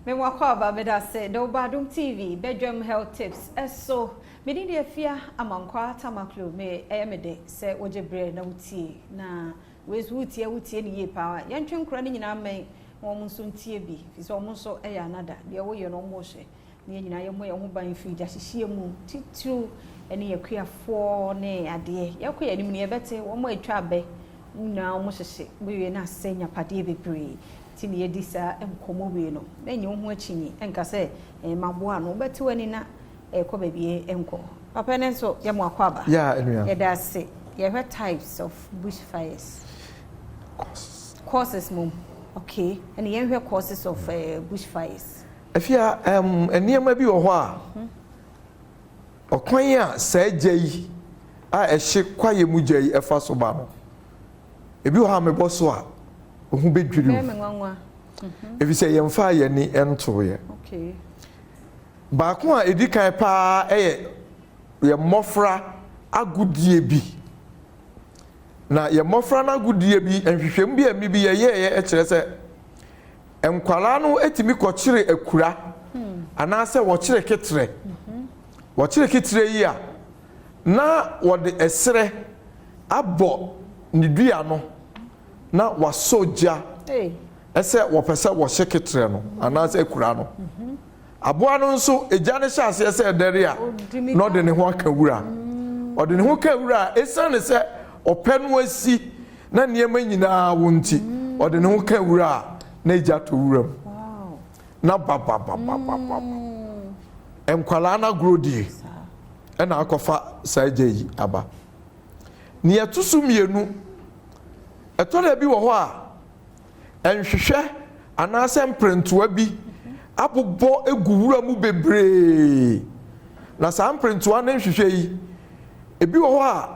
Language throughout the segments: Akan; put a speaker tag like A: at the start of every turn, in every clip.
A: Mema akwaaba, meda ase de woba Adom TV Bedwam Health Tips ɛso. Mede de Afia Amankwa Tamaklo. Me ɛyɛ me de sɛ wogye berɛ na wotie, na wei nso wotie, wotie ne yie paa. Yɛntwe nkora no nyinaa mmɛn na wɔn nso ntie bi, firi sɛ wɔn nso ɛyɛ anada deɛ woyɛ no wɔn rehwɛ. Na yɛn nyinaa yɛmmɔ yɛn ho ban firi gyahyehyeɛ mu, titiriw ne akuafoɔ ne adeɛ. Yɛkɔ yɛn anim no, yɛbɛte wɔn a atwa abɛ nyinaa wɔn hyehye bɛwie no asɛ nyapadeɛ bebree. Nti na yɛdi saa nkɔmmɔ wie no, na nyɛ wo ho akyinyi nka sɛ maboa no, wobɛte w'ani na ɛkɔ baabi nkɔ. Papa no nso yɛ mo akɔ aba. Yɛda ase. Yɛhwɛ types of bush fires.
B: Causes.
A: Causes mom. Okay. Ɛna yɛnhwɛ causes of bush fires.
B: Afia, nneɛma bi wɔ hɔ a ɔkwan a saa gya yi a ɛhye kwaeɛ mu gya yi ɛfa so ba no, ebi wɔ hɔ a mebɔ so a ohu bɛdwiri
A: wo.
B: Ɛfiri sɛ yɛmfaa yɛn ani ntoeɛ. Baako a ɛdi kan paa yɛ yɛn mmɔfra agodie bi. Na yɛn mmɔfra no agodie bi, nhwehwɛmu bi a ɛmi bi yɛyɛeɛ kyerɛ sɛ nkwadaa no tumi kɔkyere akura anaasɛ wɔkyere keterɛ. Wɔkyere keterɛ yi a, na wɔde ɛserɛ abɔ ne dua no na wasɔ gya sɛ wɔpɛ sɛ wɔhye keterɛ no anaasɛ akura no. Aboa no nso, egya no hyɛ aseɛ sɛ ɛdɛre a, na ɔde ne ho aka wura. Ɔde ne ho ka wura a, ɛsiane sɛ ɔpɛ no asi na nneɛma nyinaa wo nti, ɔde ne ho ka wura a, na egya tɔ wura mu. Na babababababa. Nkwadaa no agorɔ die ɛna akɔfa saa gya yi aba. Nea ɛto so mmienu, ɛtɔ da bi wɔ hɔ a, nhwehwɛ anaasɛ mperentoa bi abobɔ gu wura mu bebree. Na saa mperentoa ne nhwehwɛ yi, ebi wɔ hɔ a,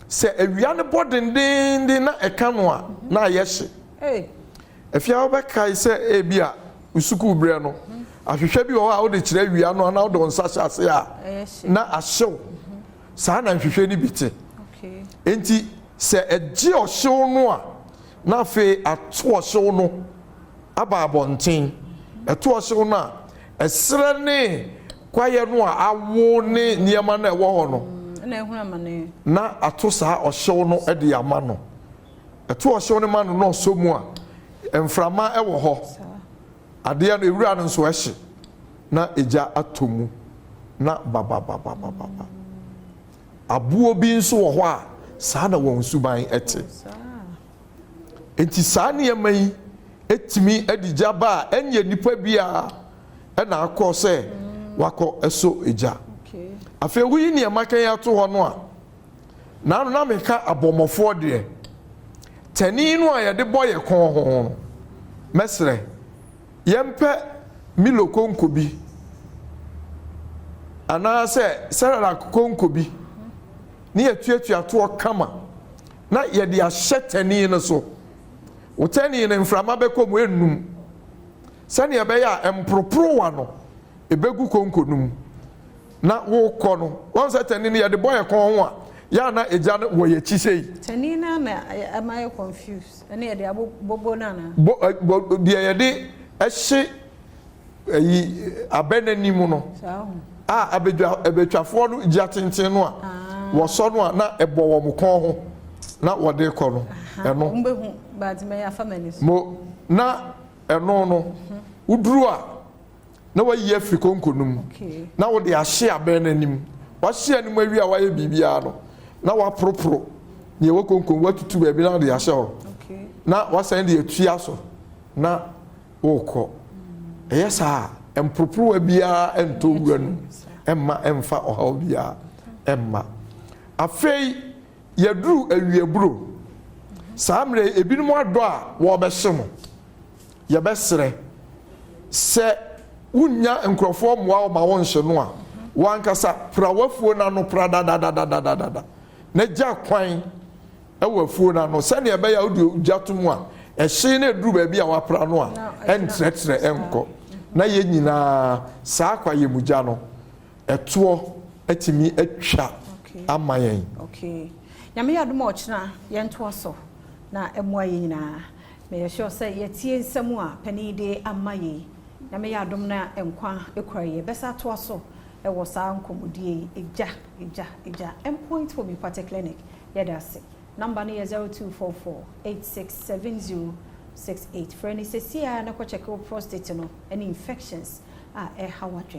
B: sɛ awia no bɔ dendeenden na ɛka no a, na ayɛ hye. Afei a wobɛkae sɛ ebi a sukuu berɛ no, ahwehwɛ bi wɔ hɔ a wode kyerɛ awia no anaa wode wo nsa hyɛ ase a, na ahyew. Saa na nhwehwɛ no bi te. Enti sɛ ɛgye ɔhyew no a, na afei ato ɔhyew no aba abɔnten. Ɛto ɔhyew no a, ɛserɛ ne kwaeɛ no a awo ne nneɛma no a ɛwɔ hɔ no, na ato saa ɔhyew no de ama no. Ɛto ɔhyew no ma no na ɔsɔ mu a, mframa wɔ hɔ. Adeɛ no, ewura no nso ɛhye na egya atɔ mu na babababababa. Aboɔ bi nso wɔ hɔ a, saa na wɔn suban te. Enti saa nneɛma yi tumi de gya ba a ɛnyɛ nipa biara na akɔ sɛ wakɔ sɔ gya. Afei woyi nneɛma kan ato hɔ no a, naano na meka abɔmmɔfoɔ deɛ, tani no a yɛde bɔ yɛ kɔn ho no, mɛsrɛ, yɛmpɛ Milo konko bi anaasɛ Cerelac konko bi ne yɛtuatua toɔ kama na yɛde ahyɛ tani no so. Wo tani no mframa bɛkɔ mu ɛnnum sɛnea ɛbɛyɛ a mporoporowa no ɛbɛgu konko no mu na wokɔ no. Wɔn sɛ tani no yɛde bɔ yɛ kɔn ho a, yɛ a na egya no wɔ yɛn akyi sei.
A: Tani no na ɛma yɛ confuse, ɛne yɛde abobo no anaa?
B: Bo, bo, deɛ yɛde ɛhye ɛyi abɛ n'anim no a abɛdwa abɛtwafoɔ no gya tenten no a wɔsɔ no a na ɛbɔ wɔn kɔn ho na wɔde kɔ no ɛno. Mo na ɛno no woduru a na wayi afiri konko no mu na wode ahye abɛn no anim. Wahye anim awie a wayɛ biribiara no na waporoporo nea ɛwɔ konko mu, watutu baabi na wode ahyɛ hɔ na wasan de atua so na wokɔ. Ɛyɛ saa a, mporoporowa biara ntɔ wura no mu mma ɛmfa ɔhaw biara mma. Afei yɛduru awiaburo. Saa mmerɛ yi, ebinom adɔ a wɔrebɛhye no, yɛbɛsrɛ sɛ wonnya nkurɔfoɔ mmoa wo ma wonhye no a, wo ankasa pra w'afuo no ano pradadadadadada na gya kwan wɔ afuo no ano sɛdeɛ ɛbɛyɛ a wode ogya to mu a, ɛhye na ɛduru baabi a woapra no a, ɛntrɛtrɛ nkɔ. Na yɛn nyinaa, saa kwaeɛmugya no, ɛtoɔ atumi atwa ama yɛn.
A: Okay. Nyame yɛ adom a ɔkyena yɛntoa so na ɛmmoa yɛn nyinaa. Meyɛ sure sɛ yɛatie nsɛm a panin yi de ama yɛn yi. Na meyɛ adom na nkwa ekura yɛ bɛsa atoa so ɛwɔ saa nkɔmmɔdie yi. Egya egya egya, Endpoint Homeopathic Clinic, yɛda ase. Number no yɛ 0244 867068. Frɛ no sɛsi a na kɔkyɛke wo prostate no ɛne infections a ɛha w'adwen.